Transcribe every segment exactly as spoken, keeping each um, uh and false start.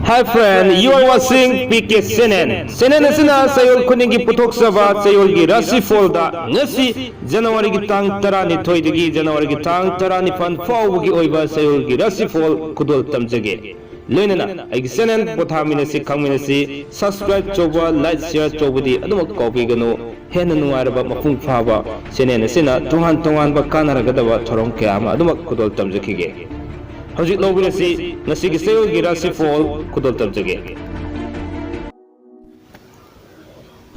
Hi friend, you are watching P K Channel. Channel ꯑꯁꯤꯅ ꯆꯌꯣꯜ ꯈꯨꯗꯤꯡꯒꯤ ꯄꯨꯊꯣꯛꯆꯕ ꯆꯌꯣꯜꯒꯤ ꯔꯥꯁꯤꯐꯣꯜꯗ ꯉꯁꯤ ꯖꯅꯋꯥꯔꯤꯒꯤ ꯇꯥꯡ ꯇꯔꯥꯅꯤꯊꯣꯏꯗꯒꯤ ꯖꯅꯋꯥꯔꯤꯒꯤ ꯇꯥꯡ ꯇꯔꯥꯅꯤꯄꯥꯟ ꯐꯥꯎꯕꯒꯤ ꯑꯣꯏꯕ ꯆꯌꯣꯜꯒꯤ ꯔꯥꯁꯤꯐꯣꯜ ꯈꯨꯗꯣꯜ ꯇꯝꯖꯒꯦ꯫ ꯂꯣꯏꯅꯅ ꯑꯩꯒꯤ channel ꯄꯣꯊꯥꯃꯤꯟꯅꯁꯤ ꯈꯪꯃꯤꯟꯅꯁꯤ, subscribe ꯇꯧꯕ, like, share ꯇꯧꯕꯗꯤ ꯑꯗꯨꯃꯛ ꯀꯥꯎꯕꯤꯒꯅꯨ꯫ ꯍꯦꯟꯅ ꯅꯨꯡꯉꯥꯏꯔꯕ ꯃꯄꯨꯡ ꯐꯥꯕ channel ꯑꯁꯤꯅ ꯇꯣꯉꯥꯟ ꯇꯣꯉꯥꯟꯕ ꯀꯥꯟꯅꯔꯒꯗꯕ ꯊꯧꯔꯝ ꯀꯌꯥ ꯑꯃ ꯑꯗꯨꯃꯛ ꯈꯨꯗꯣꯜ ꯇꯝꯖꯈꯤꯒꯦ꯫ ꯍꯧꯖꯤꯛ ꯂꯧꯕꯤꯔꯁꯤ ꯉꯁꯤꯒꯤ ꯆꯌꯣꯜꯒꯤ ꯔꯥꯁꯤꯐꯣꯜ ꯈꯨꯗꯣꯜ ꯇꯝꯖꯒꯦ꯫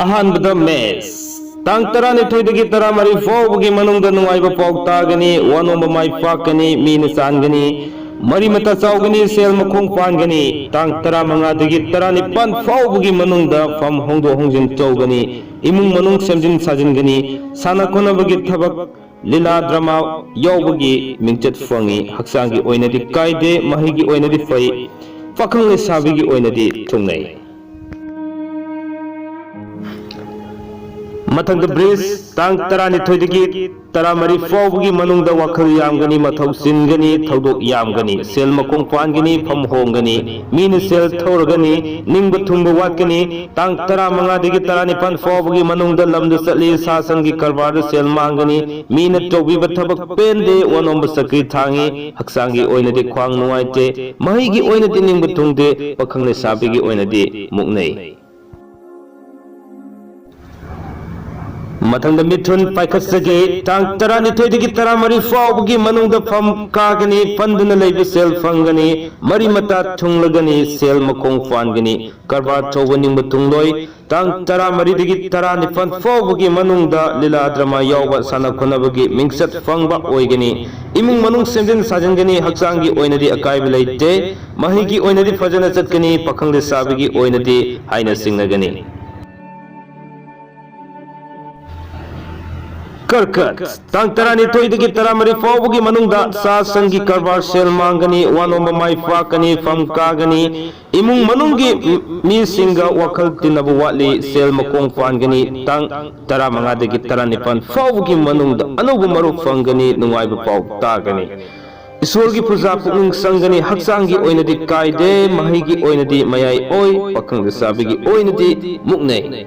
ꯑꯍꯥꯟꯕꯗ ꯃꯦꯁ꯫ ꯇꯥꯡ ꯇꯔꯥꯅꯤꯊꯣꯏꯗꯒꯤ ꯇꯔꯥꯃꯔꯤ ꯐꯥꯎꯕꯒꯤ ꯃꯅꯨꯡꯗ ꯅꯨꯡꯉꯥꯏꯕ ꯄꯥꯎ ꯇꯥꯒꯅꯤ, ꯋꯥꯅꯣꯝꯕ ꯃꯥꯏ ꯄꯥꯛꯀꯅꯤ, ꯃꯤꯅ ꯆꯥꯟꯒꯅꯤ, ꯃꯔꯤ ꯃꯇꯥ ꯆꯥꯎꯒꯅꯤ, ꯁꯦꯜ ꯃꯈꯣꯡ ꯄꯥꯟꯒꯅꯤ꯫ ꯇꯥꯡ ꯇꯔꯥꯃꯉꯥꯗꯒꯤ ꯇꯔꯥꯅꯤꯄꯥꯟ ꯐꯥꯎꯕꯒꯤ ꯃꯅꯨꯡꯗ ꯐꯝ ꯍꯣꯡꯗꯣꯛ ꯍꯣꯡꯖꯤꯟ ꯇꯧꯒꯅꯤ, ꯏꯃꯨꯡ ꯃꯅꯨꯡ ꯁꯦꯝꯖꯤꯟ ꯁꯥꯖꯤꯟꯒꯅꯤ, ꯁꯥꯟꯅ ꯈꯣꯠꯅꯕꯒꯤ ꯊꯕꯛ, ꯂꯤꯂꯥ ꯗ꯭ꯔꯃꯥ ꯌꯥꯎꯕꯒꯤ ꯃꯤꯡꯆꯠ ꯐꯪꯉꯤ꯫ ꯍꯛꯆꯥꯡꯒꯤ ꯑꯣꯏꯅꯗꯤ ꯀꯥꯏꯗꯦ, ꯃꯍꯩꯒꯤ ꯑꯣꯏꯅꯗꯤ ꯐꯩ, ꯄꯥꯈꯪ ꯂꯩꯁꯥꯕꯤꯒꯤ ꯑꯣꯏꯅꯗꯤ ꯊꯨꯡꯅꯩ꯫ ꯃꯊꯪꯗ ꯕ꯭ꯔꯤꯖ, ꯇꯥꯡ ꯇꯔꯥꯅꯤꯊꯣꯏꯗꯒꯤ ꯇꯔꯥꯃꯔꯤ ꯐꯥꯎꯕꯒꯤ ꯃꯅꯨꯡꯗ ꯋꯥꯈꯜ ꯌꯥꯝꯒꯅꯤ, ꯃꯊꯧ ꯆꯤꯟꯒꯅꯤ, ꯊꯧꯗꯣꯛ ꯌꯥꯝꯒꯅꯤ, ꯁꯦꯜ ꯃꯈꯣꯡ ꯄꯥꯟꯒꯅꯤ, ꯐꯝ ꯍꯣꯡꯒꯅꯤ, ꯃꯤꯅ ꯁꯦꯜ ꯊꯧꯔꯒꯅꯤ, ꯅꯤꯡꯕ ꯊꯨꯡꯕ ꯋꯥꯠꯀꯅꯤ꯫ ꯇꯥꯡ ꯇꯔꯥꯃꯉꯥꯗꯒꯤ ꯇꯔꯥꯅꯤꯄꯥꯟ ꯐꯥꯎꯕꯒꯤ ꯃꯅꯨꯡꯗ ꯂꯝꯗ ꯆꯠꯂꯤ, ꯁꯥ ꯁꯟꯒꯤ ꯀꯔꯕꯥꯔꯗ ꯁꯦꯜ ꯃꯥꯡꯒꯅꯤ, ꯃꯤꯅ ꯇꯧꯕꯤꯕ ꯊꯕꯛ ꯄꯦꯟꯗꯦ, ꯑꯣꯅꯣꯝꯕ ꯆꯀ꯭ꯔꯤ ꯊꯥꯡꯉꯤ, ꯍꯛꯆꯥꯡꯒꯤ ꯑꯣꯏꯅꯗꯤ ꯈ꯭ꯋꯥꯡ ꯅꯨꯡꯉꯥꯏꯇꯦ, ꯃꯍꯩꯒꯤ ꯑꯣꯏꯅꯗꯤ ꯅꯤꯡꯕ ꯊꯨꯡꯗꯦ, ꯄꯥꯈꯪ ꯂꯩꯁꯥꯕꯤꯒꯤ ꯑꯣꯏꯅꯗꯤ ꯃꯨꯛꯅꯩ꯫ ꯃꯊꯪꯗ ꯃꯤꯊꯨꯟ ꯄꯥꯏꯈꯠꯆꯒꯦ꯫ ꯇꯥꯡ ꯇꯔꯥꯅꯤꯊꯣꯏꯗꯒꯤ ꯇꯔꯥꯃꯔꯤ ꯐꯥꯎꯕꯒꯤ ꯃꯅꯨꯡꯗ ꯐꯝ ꯀꯥꯒꯅꯤ, ꯄꯟꯗꯨꯅ ꯂꯩꯕ ꯁꯦꯜ ꯐꯪꯒꯅꯤ, ꯃꯔꯤ ꯃꯇꯥ ꯊꯨꯡꯂꯒꯅꯤ, ꯁꯦꯜ ꯃꯈꯣꯡ ꯄꯥꯟꯒꯅꯤ, ꯀꯔꯕꯥꯔ ꯇꯧꯕ ꯅꯤꯡꯕ ꯊꯨꯡꯂꯣꯏ꯫ ꯇꯥꯡ ꯇꯔꯥꯃꯔꯤꯗꯒꯤ ꯇꯔꯥꯅꯤꯄꯥꯟ ꯐꯥꯎꯕꯒꯤ ꯃꯅꯨꯡꯗ ꯂꯤꯂꯥ ꯗ꯭ꯔꯃꯥ ꯌꯥꯎꯕ ꯁꯥꯟꯅ ꯈꯣꯠꯅꯕꯒꯤ ꯃꯤꯡꯆꯠ ꯐꯪꯕ ꯑꯣꯏꯒꯅꯤ꯫ ꯏꯃꯨꯡ ꯃꯅꯨꯡ ꯁꯦꯝꯖꯤꯟ ꯁꯥꯖꯤꯟꯒꯅꯤ, ꯍꯛꯆꯥꯡꯒꯤ ꯑꯣꯏꯅꯗꯤ ꯑꯀꯥꯏꯕ ꯂꯩꯇꯦ꯫ ꯃꯍꯩꯒꯤ ꯑꯣꯏꯅꯗꯤ ꯐꯖꯅ ꯆꯠꯀꯅꯤ, ꯄꯥꯈꯪ ꯂꯩꯁꯥꯕꯤꯒꯤ ꯑꯣꯏꯅꯗꯤ ꯍꯥꯏꯅ ꯆꯤꯡꯅꯒꯅꯤ꯫ ꯀꯔꯀꯠ, ꯇꯥꯡ ꯇꯔꯥꯅꯤꯊꯣꯏꯗꯒꯤ ꯇꯔꯥꯃꯔꯤ ꯐꯥꯎꯕꯒꯤ ꯃꯅꯨꯡꯗ ꯁꯥ ꯁꯟꯒꯤ ꯀꯔꯕꯥꯔ ꯁꯦꯜ ꯃꯥꯡꯒꯅꯤ, ꯋꯥꯅꯣꯝꯕ ꯃꯥꯏ ꯄꯥꯛꯀꯅꯤ, ꯐꯝ ꯀꯥꯒꯅꯤ, ꯏꯃꯨꯡ ꯃꯅꯨꯡꯒꯤ ꯃꯤꯁꯤꯡꯒ ꯋꯥꯈꯜ ꯇꯤꯟꯅꯕ ꯋꯥꯠꯂꯤ, ꯁꯦꯜ ꯃꯈꯣꯡ ꯄꯥꯟꯒꯅꯤ꯫ ꯇꯥꯡ ꯇꯔꯥꯃꯉꯥꯗꯒꯤ ꯇꯔꯥꯅꯤꯄꯥꯟ ꯐꯥꯎꯕꯒꯤ ꯃꯅꯨꯡꯗ ꯑꯅꯧꯕ ꯃꯔꯨꯞ ꯐꯪꯒꯅꯤ, ꯅꯨꯡꯉꯥꯏꯕ ꯄꯥꯎ ꯇꯥꯒꯅꯤ꯫ ꯏꯁꯣꯔꯒꯤ ꯄꯨꯖꯥ ꯄꯨꯛꯅꯤꯡ ꯆꯪꯒꯅꯤ, ꯍꯛꯆꯥꯡꯒꯤ ꯑꯣꯏꯅꯗꯤ ꯀꯥꯏꯗꯦ, ꯃꯍꯩꯒꯤ ꯑꯣꯏꯅꯗꯤ ꯃꯌꯥꯏ ꯑꯣꯏ, ꯄꯥꯈꯪ ꯂꯩꯁꯥꯕꯤꯒꯤ ꯑꯣꯏꯅꯗꯤ ꯃꯨꯛꯅꯩ꯫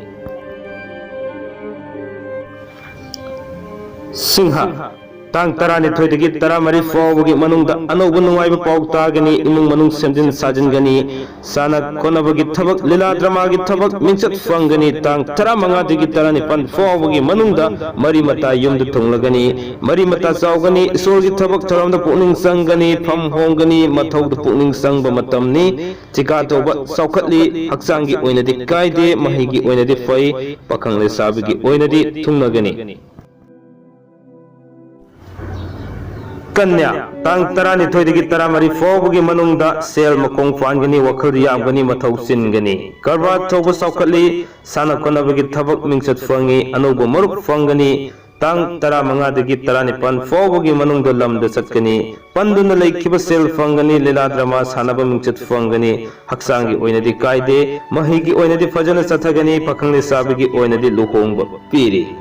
ꯁꯤꯡꯍ, ꯇꯥꯡ ꯇꯔꯥꯅꯤꯊꯣꯏꯗꯒꯤ ꯇꯔꯥꯃꯔꯤ ꯐꯥꯎꯕꯒꯤ ꯃꯅꯨꯡꯗ ꯑꯅꯧꯕ ꯅꯨꯡꯉꯥꯏꯕ ꯄꯥꯎ ꯇꯥꯒꯅꯤ, ꯏꯃꯨꯡ ꯃꯅꯨꯡ ꯁꯦꯝꯖꯤꯟ ꯁꯥꯖꯤꯟꯒꯅꯤ, ꯁꯥꯟꯅ ꯈꯣꯠꯅꯕꯒꯤ ꯊꯕꯛ, ꯂꯤꯂꯥ ꯗ꯭ꯔꯃꯥꯒꯤ ꯊꯕꯛ ꯃꯤꯡꯆꯠ ꯐꯪꯒꯅꯤ꯫ ꯇꯥꯡ ꯇꯔꯥꯃꯉꯥꯗꯒꯤ ꯇꯔꯥꯅꯤꯄꯥꯟ ꯐꯥꯎꯕꯒꯤ ꯃꯅꯨꯡꯗ ꯃꯔꯤ ꯃꯇꯥ ꯌꯨꯝꯗ ꯊꯨꯡꯂꯒꯅꯤ, ꯃꯔꯤ ꯃꯇꯥ ꯆꯥꯎꯒꯅꯤ, ꯏꯁꯣꯔꯒꯤ ꯊꯕꯛ ꯊꯧꯔꯝꯗ ꯄꯨꯛꯅꯤꯡ ꯆꯪꯒꯅꯤ, ꯐꯝ ꯍꯣꯡꯒꯅꯤ, ꯃꯊꯧꯗ ꯄꯨꯛꯅꯤꯡ ꯆꯪꯕ ꯃꯇꯝꯅꯤ꯫ ꯆꯤꯀꯥ ꯇꯧꯕ ꯆꯥꯎꯈꯠꯂꯤ, ꯍꯛꯆꯥꯡꯒꯤ ꯑꯣꯏꯅꯗꯤ ꯀꯥꯏꯗꯦ, ꯃꯍꯩꯒꯤ ꯑꯣꯏꯅꯗꯤ ꯐꯩ, ꯄꯥꯈꯪ ꯂꯩꯁꯥꯕꯤꯒꯤ ꯑꯣꯏꯅꯗꯤ ꯊꯨꯡꯅꯒꯅꯤ꯫ ꯀꯟꯌꯥ, ꯇꯥꯡ ꯇꯔꯥꯅꯤꯊꯣꯏꯗꯒꯤ ꯇꯔꯥꯃꯔꯤ ꯐꯥꯎꯕꯒꯤ ꯃꯅꯨꯡꯗ ꯁꯦꯜ ꯃꯈꯣꯡ ꯄꯥꯟꯒꯅꯤ, ꯋꯥꯈꯜ ꯌꯥꯝꯒꯅꯤ, ꯃꯊꯧ ꯆꯤꯟꯒꯅꯤ꯫ ꯀꯔꯕꯥꯔ ꯇꯧꯕ ꯆꯥꯎꯈꯠꯂꯤ, ꯁꯥꯟꯅ ꯈꯣꯠꯅꯕꯒꯤ ꯊꯕꯛ ꯃꯤꯡꯆꯠ ꯐꯪꯉꯤ, ꯑꯅꯧꯕ ꯃꯔꯨꯞ ꯐꯪꯒꯅꯤ꯫ ꯇꯥꯡ ꯇꯔꯥꯃꯉꯥꯗꯒꯤ ꯇꯔꯥꯅꯤꯄꯥꯟ ꯐꯥꯎꯕꯒꯤ ꯃꯅꯨꯡꯗ ꯂꯝꯗ ꯆꯠꯀꯅꯤ꯫ ꯄꯟꯗꯨꯅ ꯂꯩꯈꯤꯕ ꯁꯦꯜ ꯐꯪꯒꯅꯤ, ꯂꯤꯂꯥ ꯗ꯭ꯔꯃꯥ ꯁꯥꯟꯅꯕ ꯃꯤꯡꯆꯠ ꯐꯪꯒꯅꯤ꯫ ꯍꯛꯆꯥꯡꯒꯤ ꯑꯣꯏꯅꯗꯤ ꯀꯥꯏꯗꯦ, ꯃꯍꯩꯒꯤ ꯑꯣꯏꯅꯗꯤ ꯐꯖꯅ ꯆꯠꯊꯒꯅꯤ, ꯄꯥꯈꯪ ꯂꯩꯁꯥꯕꯤꯒꯤ ꯑꯣꯏꯅꯗꯤ ꯂꯨꯍꯣꯡꯕ ꯄꯤꯔꯤ꯫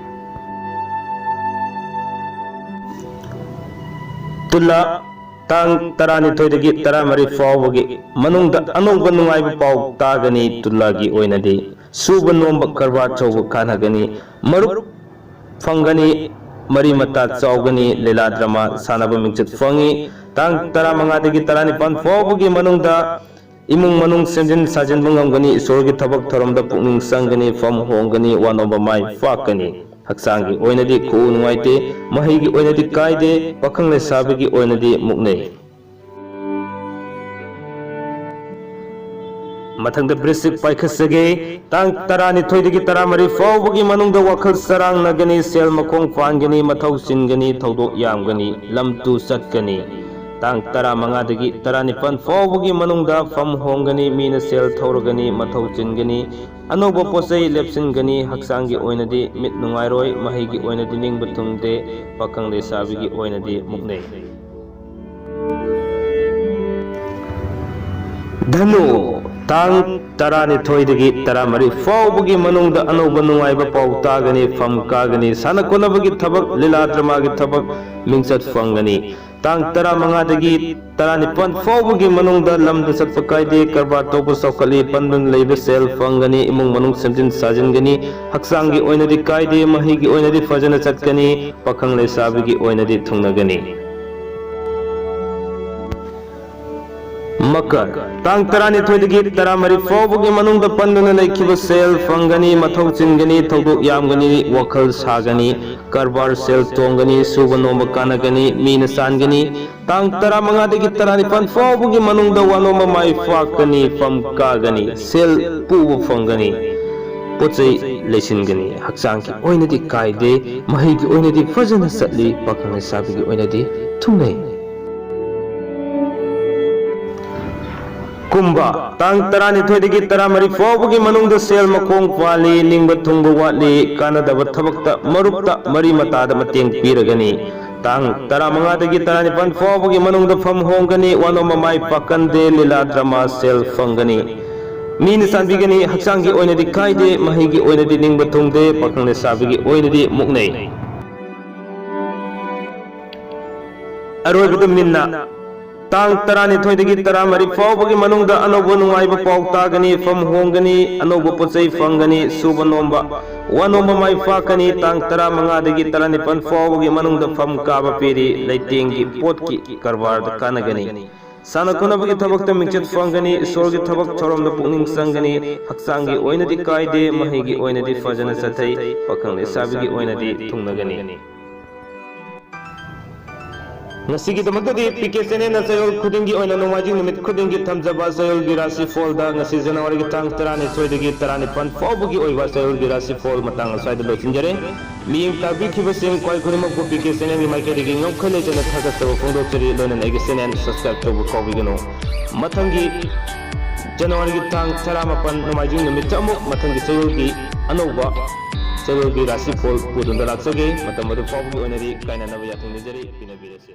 ꯇꯨꯂꯥ, ꯇꯥꯡ ꯇꯔꯥꯅꯤꯊꯣꯏꯗꯒꯤ ꯇꯔꯥꯃꯔꯤ ꯐꯥꯎꯕꯒꯤ ꯃꯅꯨꯡꯗ ꯑꯅꯧꯕ ꯅꯨꯡꯉꯥꯏꯕ ꯄꯥꯎ ꯇꯥꯒꯅꯤ꯫ ꯇꯨꯂꯥꯒꯤ ꯑꯣꯏꯅꯗꯤ ꯁꯨꯕ ꯅꯣꯝꯕ ꯀꯔꯕꯥꯔ ꯇꯧꯕ ꯀꯥꯟꯅꯒꯅꯤ, ꯃꯔꯨꯞ ꯐꯪꯒꯅꯤ, ꯃꯔꯤ ꯃꯇꯥ ꯆꯥꯎꯒꯅꯤ, ꯂꯤꯂꯥ ꯗ꯭ꯔꯃꯥ ꯁꯥꯟꯅꯕ ꯃꯤꯡꯆꯠ ꯐꯪꯉꯤ꯫ ꯇꯥꯡ ꯇꯔꯥꯃꯉꯥꯗꯒꯤ ꯇꯔꯥꯅꯤꯄꯥꯟ ꯐꯥꯎꯕꯒꯤ ꯃꯅꯨꯡꯗ ꯏꯃꯨꯡ ꯃꯅꯨꯡ ꯁꯦꯝꯖꯤꯟ ꯁꯥꯖꯤꯟꯕ ꯉꯝꯒꯅꯤ, ꯏꯁꯣꯔꯒꯤ ꯊꯕꯛ ꯊꯧꯔꯝꯗ ꯄꯨꯛꯅꯤꯡ ꯆꯪꯒꯅꯤ, ꯐꯝ ꯍꯣꯡꯒꯅꯤ, ꯋꯥꯅꯣꯝꯕ ꯃꯥꯏ ꯄꯥꯛꯀꯅꯤ꯫ ꯍꯛꯆꯥꯡꯒꯤ ꯑꯣꯏꯅꯗꯤ ꯈꯨꯎ ꯅꯨꯡꯉꯥꯏꯇꯦ, ꯃꯍꯩꯒꯤ ꯑꯣꯏꯅꯗꯤ ꯀꯥꯏꯗꯦ, ꯄꯥꯈꯪ ꯂꯩꯁꯥꯕꯤꯒꯤ ꯑꯣꯏꯅꯗꯤ ꯃꯨꯛꯅꯩ꯫ ꯃꯊꯪꯗ ꯕ꯭ꯔꯤꯁꯤꯛ ꯄꯥꯏꯈꯠꯆꯒꯦ꯫ ꯇꯥꯡ ꯇꯔꯥꯅꯤꯊꯣꯏꯗꯒꯤ ꯇꯔꯥꯃꯔꯤ ꯐꯥꯎꯕꯒꯤ ꯃꯅꯨꯡꯗ ꯋꯥꯈꯜ ꯆꯔꯥꯡꯅꯒꯅꯤ, ꯁꯦꯜ ꯃꯈꯣꯡ ꯄꯥꯟꯒꯅꯤ, ꯃꯊꯧ ꯆꯤꯟꯒꯅꯤ, ꯊꯧꯗꯣꯛ ꯌꯥꯝꯒꯅꯤ, ꯂꯝ ꯇꯨ ꯆꯠꯀꯅꯤ꯫ ꯇꯥꯡ ꯇꯔꯥꯃꯉꯥꯗꯒꯤ ꯇꯔꯥꯅꯤꯄꯥꯟ ꯐꯥꯎꯕꯒꯤ ꯃꯅꯨꯡꯗ ꯐꯝ ꯍꯣꯡꯒꯅꯤ, ꯃꯤꯅ ꯁꯦꯜ ꯊꯧꯔꯒꯅꯤ, ꯃꯊꯧ ꯆꯤꯟꯒꯅꯤ, ꯑꯅꯧꯕ ꯄꯣꯠ ꯆꯩ ꯂꯦꯞꯁꯤꯟꯒꯅꯤ, ꯍꯛꯆꯥꯡꯒꯤ ꯑꯣꯏꯅꯗꯤ ꯃꯤꯠ ꯅꯨꯡꯉꯥꯏꯔꯣꯏ, ꯃꯍꯩꯒꯤ ꯑꯣꯏꯅꯗꯤ ꯅꯤꯡꯕ ꯊꯨꯡꯗꯦ, ꯄꯥꯈꯪ ꯂꯩꯁꯥꯕꯤꯒꯤ ꯑꯣꯏꯅꯗꯤ ꯃꯨꯛꯅꯩ꯫ ꯙꯅꯨ, ꯇꯥꯡ ꯇꯔꯥꯅꯤꯊꯣꯏꯗꯒꯤ ꯇꯔꯥꯃꯔꯤ ꯐꯥꯎꯕꯒꯤ ꯃꯅꯨꯡꯗ ꯑꯅꯧꯕ ꯅꯨꯡꯉꯥꯏꯕ ꯄꯥꯎ ꯇꯥꯒꯅꯤ, ꯐꯝ ꯀꯥꯒꯅꯤ, ꯁꯥꯟꯅ ꯈꯣꯠꯅꯕꯒꯤ ꯊꯕꯛ, ꯂꯤꯂꯥ ꯗ꯭ꯔꯃꯥꯒꯤ ꯊꯕꯛ ꯃꯤꯡꯆꯠ ꯐꯪꯒꯅꯤ꯫ ꯇꯥꯡ ꯇꯔꯥꯃꯉꯥꯗꯒꯤ ꯇꯔꯥꯅꯤꯄꯥꯟ ꯐꯥꯎꯕꯒꯤ ꯃꯅꯨꯡꯗ ꯂꯝꯗ ꯆꯠꯄ ꯀꯥꯏꯗꯦ, ꯀꯔꯕꯥꯔ ꯇꯧꯕ ꯆꯥꯎꯈꯠꯂꯤ, ꯄꯟꯗꯨꯅ ꯂꯩꯕ ꯁꯦꯜ ꯐꯪꯒꯅꯤ, ꯏꯃꯨꯡ ꯃꯅꯨꯡ ꯁꯦꯝꯖꯤꯟ ꯁꯥꯖꯤꯟꯒꯅꯤ, ꯍꯛꯆꯥꯡꯒꯤ ꯑꯣꯏꯅꯗꯤ ꯀꯥꯏꯗꯦ, ꯃꯍꯩꯒꯤ ꯑꯣꯏꯅꯗꯤ ꯐꯖꯅ ꯆꯠꯀꯅꯤ, ꯄꯥꯈꯪ ꯂꯩꯁꯥꯕꯤꯒꯤ ꯑꯣꯏꯅꯗꯤ ꯊꯨꯡꯅꯒꯅꯤ꯫ ꯃꯀꯔ, ꯇꯥꯡ ꯇꯔꯥꯅꯤꯊꯣꯏꯗꯒꯤ ꯇꯔꯥꯃꯔꯤ ꯐꯥꯎꯕꯒꯤ ꯃꯅꯨꯡꯗ ꯄꯟꯗꯨꯅ ꯂꯩꯈꯤꯕ ꯁꯦꯜ ꯐꯪꯒꯅꯤ, ꯃꯊꯧ ꯆꯤꯟꯒꯅꯤ, ꯊꯧꯗꯣꯛ ꯌꯥꯝꯒꯅꯤ, ꯋꯥꯈꯜ ꯁꯥꯒꯅꯤ, ꯀꯔꯕꯥꯔ ꯁꯦꯜ ꯇꯣꯡꯒꯅꯤ, ꯁꯨꯕ ꯅꯣꯝꯕ ꯀꯥꯟꯅꯒꯅꯤ, ꯃꯤꯅ ꯆꯥꯟꯒꯅꯤ꯫ ꯇꯥꯡ ꯇꯔꯥꯃꯉꯥꯗꯒꯤ ꯇꯔꯥꯅꯤꯄꯥꯟ ꯐꯥꯎꯕꯒꯤ ꯃꯅꯨꯡꯗ ꯋꯥꯅꯣꯝꯕ ꯃꯥꯏ ꯄꯥꯛꯀꯅꯤ, ꯐꯝ ꯀꯥꯒꯅꯤ, ꯁꯦꯜ ꯄꯨꯕ ꯐꯪꯒꯅꯤ, ꯄꯣꯠ ꯆꯩ ꯂꯩꯁꯤꯟꯒꯅꯤ, ꯍꯛꯆꯥꯡꯒꯤ ꯑꯣꯏꯅꯗꯤ ꯀꯥꯏꯗꯦ, ꯃꯍꯩꯒꯤ ꯑꯣꯏꯅꯗꯤ ꯐꯖꯅ ꯆꯠꯂꯤ, ꯄꯥꯈꯪ ꯂꯩꯁꯥꯕꯤꯒꯤ ꯑꯣꯏꯅꯗꯤ ꯊꯨꯡꯅꯩ꯫ ꯀꯨꯝꯚ, ꯇꯥꯡ ꯇꯔꯥꯅꯤꯊꯣꯏꯗꯒꯤ ꯇꯔꯥꯃꯔꯤ ꯐꯥꯎꯕꯒꯤ ꯃꯅꯨꯡꯗ ꯁꯦꯜ ꯃꯈꯣꯡ ꯄꯥꯜꯂꯤ, ꯅꯤꯡꯕ ꯊꯨꯡꯕ ꯋꯥꯠꯂꯤ, ꯀꯥꯟꯅꯗꯕ ꯊꯕꯛꯇ ꯃꯔꯨꯞꯇ ꯃꯔꯤ ꯃꯇꯥꯗ ꯃꯇꯦꯡ ꯄꯤꯔꯒꯅꯤ꯫ ꯇꯥꯡ ꯇꯔꯥꯃꯉꯥꯗꯒꯤ ꯇꯔꯥꯅꯤꯄꯥꯟ ꯐꯥꯎꯕꯒꯤ ꯃꯅꯨꯡꯗ ꯐꯝ ꯍꯣꯡꯒꯅꯤ, ꯋꯥꯅꯣꯝꯕ ꯃꯥꯏ ꯄꯥꯛꯀꯟꯗꯦ, ꯂꯤꯂꯥ ꯗ꯭ꯔꯃꯥ ꯁꯦꯜ ꯐꯪꯒꯅꯤ꯫ ꯃꯤꯅ ꯆꯥꯟꯕꯤꯒꯅꯤ, ꯍꯛꯆꯥꯡꯒꯤ ꯑꯣꯏꯅꯗꯤ ꯀꯥꯏꯗꯦ, ꯃꯍꯩꯒꯤ ꯑꯣꯏꯅꯗꯤ ꯅꯤꯡꯕ ꯊꯨꯡꯗꯦ, ꯄꯥꯈꯪ ꯂꯩꯁꯥꯕꯤꯒꯤ ꯑꯣꯏꯅꯗꯤ ꯃꯨꯛꯅꯩ꯫ ꯑꯔꯣꯏꯕꯗ ꯃꯤꯟꯅ, ꯇꯥꯡ ꯇꯔꯥꯅꯤꯊꯣꯏꯗꯒꯤ ꯇꯔꯥꯃꯔꯤ ꯐꯥꯎꯕꯒꯤ ꯃꯅꯨꯡꯗ ꯑꯅꯧꯕ ꯅꯨꯡꯉꯥꯏꯕ ꯄꯥꯎ ꯇꯥꯒꯅꯤ, ꯐꯝ ꯍꯣꯡꯒꯅꯤ, ꯑꯅꯧꯕ ꯄꯣꯠ ꯆꯩ ꯐꯪꯒꯅꯤ, ꯁꯨꯕ ꯅꯣꯝꯕ, ꯋꯥ ꯅꯣꯝꯕ ꯃꯥꯏ ꯄꯥꯛꯀꯅꯤ꯫ ꯇꯥꯡ ꯇꯔꯥꯃꯉꯥꯗꯒꯤ ꯇꯔꯥꯅꯤꯄꯥꯟ ꯐꯥꯎꯕꯒꯤ ꯃꯅꯨꯡꯗ ꯐꯝ ꯀꯥꯕ ꯄꯤꯔꯤ, ꯂꯩꯇꯦꯡꯒꯤ ꯄꯣꯠꯀꯤ ꯀꯔꯕꯥꯔꯗ ꯀꯥꯟꯅꯒꯅꯤ꯫ ꯁꯥꯟꯅ ꯈꯣꯠꯅꯕꯒꯤ ꯊꯕꯛꯇ ꯃꯤꯡꯆꯠ ꯐꯪꯒꯅꯤ, ꯏꯁꯣꯔꯒꯤ ꯊꯕꯛ ꯊꯧꯔꯝꯗ ꯄꯨꯛꯅꯤꯡ ꯆꯪꯒꯅꯤ, ꯍꯛꯆꯥꯡꯒꯤ ꯑꯣꯏꯅꯗꯤ ꯀꯥꯏꯗꯦ, ꯃꯍꯩꯒꯤ ꯑꯣꯏꯅꯗꯤ ꯐꯖꯅ ꯆꯠꯊꯩ, ꯄꯥꯈꯪ ꯂꯩꯁꯥꯕꯤꯒꯤ ꯑꯣꯏꯅꯗꯤ ꯊꯨꯡꯅꯒꯅꯤ꯫ ꯉꯁꯤꯒꯤꯗꯃꯛꯇꯗꯤ ꯄꯤ ꯀꯦ ꯆꯦꯅꯦꯜꯅ ꯆꯌꯣꯜ ꯈꯨꯗꯤꯡꯒꯤ ꯑꯣꯏꯅ ꯅꯣꯡꯃꯥꯏꯖꯤꯡ ꯅꯨꯃꯤꯠ ꯈꯨꯗꯤꯡꯒꯤ ꯊꯝꯖꯕ ꯆꯌꯣꯜꯒꯤ ꯔꯥꯁꯤꯐꯣꯜꯗ ꯉꯁꯤ ꯖꯅꯋꯥꯔꯤꯒꯤ ꯇꯥꯡ ꯇꯔꯥꯅꯤꯊꯣꯏꯗꯒꯤ ꯇꯔꯥꯅꯤꯄꯥꯟ ꯐꯥꯎꯕꯒꯤ ꯑꯣꯏꯕ ꯆꯌꯣꯜꯒꯤ ꯔꯥꯁꯤꯐꯣꯜ ꯃꯇꯥꯡ ꯑꯁ꯭ꯋꯥꯏꯗ ꯂꯣꯏꯁꯤꯟꯖꯔꯦ꯫ ꯃꯤꯠꯌꯦꯡ ꯇꯥꯕꯤꯈꯤꯕꯁꯤꯡ ꯈ꯭ꯋꯥꯏ ꯈꯨꯗꯤꯡꯃꯛꯄꯨ ꯄꯤ ꯀꯦ ꯆꯦꯅꯦꯜꯒꯤ ꯃꯥꯏꯀꯩꯗꯒꯤ ꯉꯝꯈꯩ ꯂꯩꯇꯅ ꯊꯥꯒꯠꯆꯕ ꯐꯣꯡꯗꯣꯛꯆꯔꯤ, ꯂꯣꯏꯅꯅ ꯑꯩꯒꯤ ꯆꯦꯅꯦꯜ ꯁꯕꯁꯀ꯭ꯔꯥꯏꯕ ꯇꯧꯕ ꯀꯥꯎꯕꯤꯒꯅꯨ꯫ ꯃꯊꯪꯒꯤ ꯖꯅꯋꯥꯔꯤꯒꯤ ꯇꯥꯡ ꯇꯔꯥꯃꯥꯄꯟ ꯅꯣꯡꯃꯥꯏꯖꯤꯡ ꯅꯨꯃꯤꯠꯇ ꯑꯃꯨꯛ ꯃꯊꯪꯒꯤ ꯆꯌꯣꯜꯒꯤ ꯑꯅꯧꯕ ꯆꯌꯣꯜꯒꯤ ꯔꯥꯁꯤꯐꯣꯜ ꯄꯨꯗꯨꯅ ꯂꯥꯛꯆꯒꯦ꯫ ꯃꯇꯝ ꯑꯗꯨ ꯐꯥꯎꯕꯒꯤ ꯑꯣꯏꯅꯗꯤ ꯀꯥꯏꯅꯅꯕ ꯌꯥꯊꯪ ꯅꯤꯖꯔꯤ꯫ ꯄꯤꯅꯕꯤꯔꯁꯤ꯫